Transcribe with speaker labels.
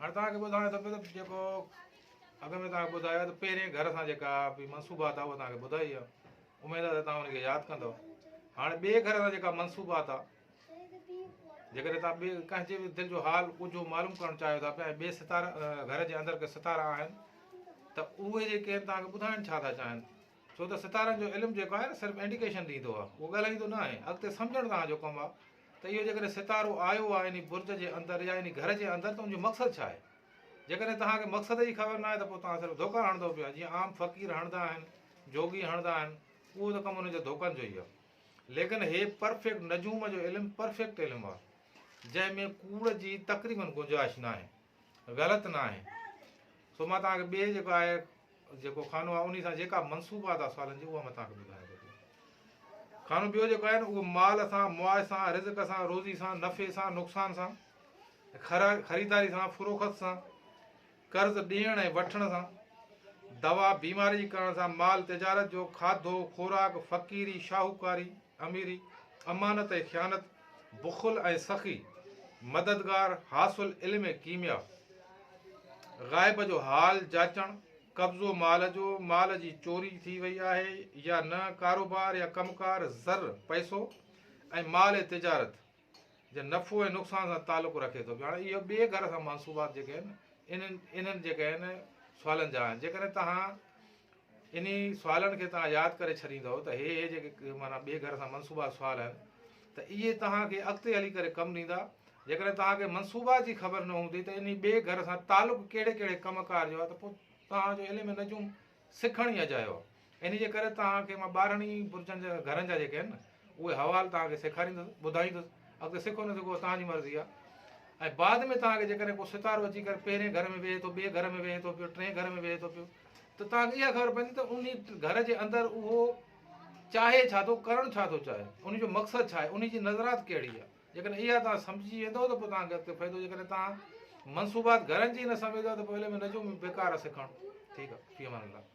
Speaker 1: هاڻي توهان کي ٻڌايان ٿو پيو ته جيڪو اڳ ۾ توهان کي ٻڌايو آهي ته پهرين گهر سان جيڪا به منسوبات آهي اها توهان کي ٻڌائي آهي. اميد آهي ته توهان ان کي ياد ڪندؤ. هاڻي ٻئي گهر سان جيڪا منسوبات آهي، جيڪڏهن توهان ٻئي ڪنهن جي به دل جو حال ڳجهو معلوم ڪرڻ چاهيو ٿا پيا ۽ ٻئي ستارا گهر جي اندر ڪي ستارا آهن ته اهي جيڪي آهن توهان کي ٻڌائڻ ڇا ٿا چاهين. ڇو ته ستارن جو علم جيڪو آهي نه صرف انڊيڪيشن ڏيندو آهي، اهو ڳالهائيندو نه آهي. اڳتي سمجهڻ توهان جو ڪم آهي ته اهو جيڪڏهن ستارو آيو آهي انهي برج جي اندر يا انهي گهر جي اندر ته ان جو مقصد ڇا آهي؟ جيڪڏهن توهان کي مقصد جي خبر ناهي ته پوء توهان صرف ڌوڪا هڻندؤ پيا، جيئن عام فقير هڻندا آهن، جوڳي هڻندا آهن، اهو ته ڪم انهن جو ڌوڪن جو ئي آهي. ليڪن هي پرفيڪٽ نجوم جو علم پرفيڪٽ علم آهي، جنهن ۾ ڪوڙ جي تقريبن گنجائش ناهي، غلط ناهي. سو مان توهان کي ٻئي جيڪو آهي جيڪو خانو آهي انهي سان جيڪا منسوبات آهي سوالن جي اها مان توهان کي ٻڌايان ٿو پيو. خانو ٻيو جيڪو آهي نه اهو مال سان، معاش سان، رزق سان، روزي سان، نفعي سان، نقصان سان، خريداري سان، فروخت سان، قرض ڏيڻ ۽ وٺڻ سان، دوا بيماري جي ڪرڻ سان، مال تجارت جو، کاڌو، خوراڪ، فقيري، شاهوڪاري، اميري، امانت ۽ خيانت، بخل ۽ سخي، مددگار، حاصل علم ڪيميا، غائب جو حال جاچڻ، قبضو مال جو، مال جي چوري ٿي وئي آهي يا نه، ڪاروبار يا ڪم ڪار، زر، پئسو، ۽ مال تجارت جي نفعو ۽ نقصان سان تعلق رکي ٿو پيو. هاڻي اهو ٻئي گهر سان منسوبات جيڪي آهن انهن انهن جيڪي آهن سوالن جا آهن. جيڪڏهن توهان انهي سوالن کي توهان ياد ڪري ڇڏيندؤ ته هي هي جيڪي معنيٰ ٻئي گهر سان منسوبات سوال آهن ته اهي توهان کي اڳتي هلي ڪري ڪم ڏيندا. جيڪڏهن توهان کي منسوبات جي خبر نه هوندي ته انهي ٻئي گهر سان تعلق ڪهڙي ڪهڙي ڪم ڪار جو آهي ته پوء توهان جو علم نجوم سکڻ ئي اجايو آهي. انهي جي ڪري توهان کي مان 12 ئي برجن جا گهرن جا جيڪي آهن نه اهي حوال توهان کي سيکاريندس ٻڌائيندس اڳتي سکو نه سکو توهان جي مرضي آهي ۽ بعد ۾ توهان کي جيڪڏهن ڪو ستارو اچي ڪري پهرين گهر ۾ ويهي ٿو ٻئي گهر ۾ ويهي ٿو پيو ٽئين گهر ۾ ويهي ٿو پيو ته توهان کي اها خبر پوندي ته انهي گهر جي اندر اهو چاهي ڇا ٿو ڪرڻ ڇا ٿو چاهي انهي جو مقصد ڇا آهي انهي جي نظرات ڪهڙي آهي جيڪڏهن اها توهان سمجهي ويندؤ ته پوء توهان کي اڳتي فائدو جيڪڏهن توهان منصوبات گهرن جي نه سمجهندؤ ته پوء علم نجوم بيڪار آهي سکڻ ٺيڪ آهي في امان الله.